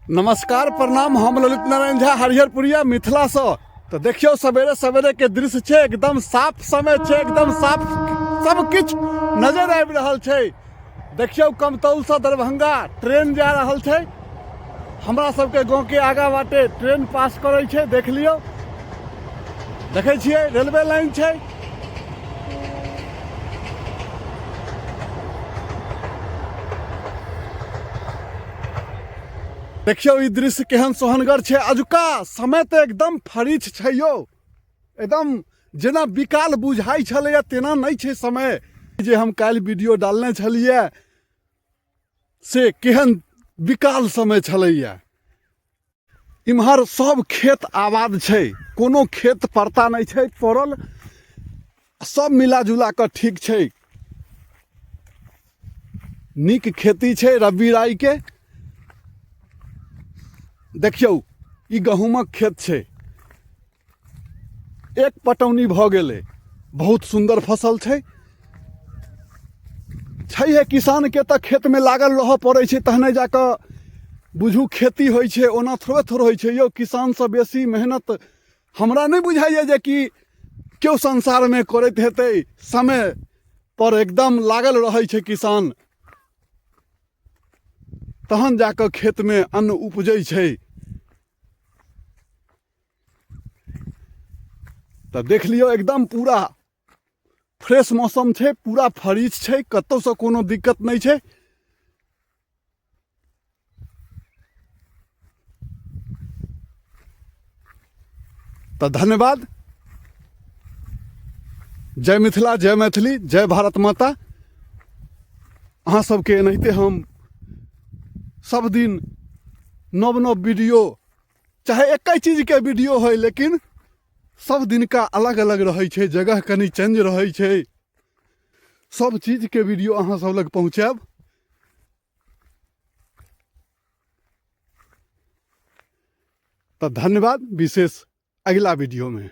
नमस्कार प्रणाम, हम ललित नारायण झा हरिहरपुरिया मिथिलासँ। तऽ देखियौ सवेरे सवेरे के दृश्य छै, एकदम साफ समय छै, एकदम साफ सब किछु नजर आबि रहल छै। देखियौ कमतौलसँ दरभंगा ट्रेन जा रहल छै, हमरा सबके गाँवके आगा बाटे ट्रेन पास करै छै। देख लियौ, देखै छियै रेलवे लाइन छै। देखियौ ई दृश्य केहन सोहनगर छै। अजुका समय तऽ एकदम फरीछ छै यौ, एकदम जेना विकाल बुझाइ छलैए तेना नहि छै समय। जे हम काल्हि वीडियो डालने छलियै से केहन विकाल समय छलैए। इम्हर सब खेत आबाद छै, कोनो खेत परता नहि छै पड़ल, सब मिला जुला कऽ ठीक छै। नीक खेती छै रब्बी राइके। देखियौ ई गहूँमक खेत छै, एक पटौनी भऽ गेलै, बहुत सुन्दर फसल छै। छैहे किसानके तऽ खेतमे लागल रहऽ पड़ै छै तहने जाकऽ बुझू खेती होइ छै, ओना थोड़े थोड़े होइ छै यौ। किसानसँ बेसी मेहनत हमरा नहि बुझाइए जे कि केओ संसारमे करैत हेतै। समय पर एकदम लागल रहै छै किसान, तहन जाकऽ खेतमे अन्न उपजै छै। तऽ देख लियौ एकदम पूरा फ्रेश मौसम छै, पूरा फरीच छै, कतहुसँ कोनो दिक्कत नहि छै। तऽ धन्यवाद। जय मिथिला, जय मैथिली, जय भारत माता। अहाँ सबके एनाहिते हम सब दिन नव नव वीडियो, चाहे एके चीजके वीडियो होइ, लेकिन सब दिनका अलग अलग रहै छै, जगह कनि चेंज रहै छै, सब चीजके वीडियो अहाँ सब लग पहुँचायब। तऽ धन्यवाद विशेष अगिला वीडियोमे।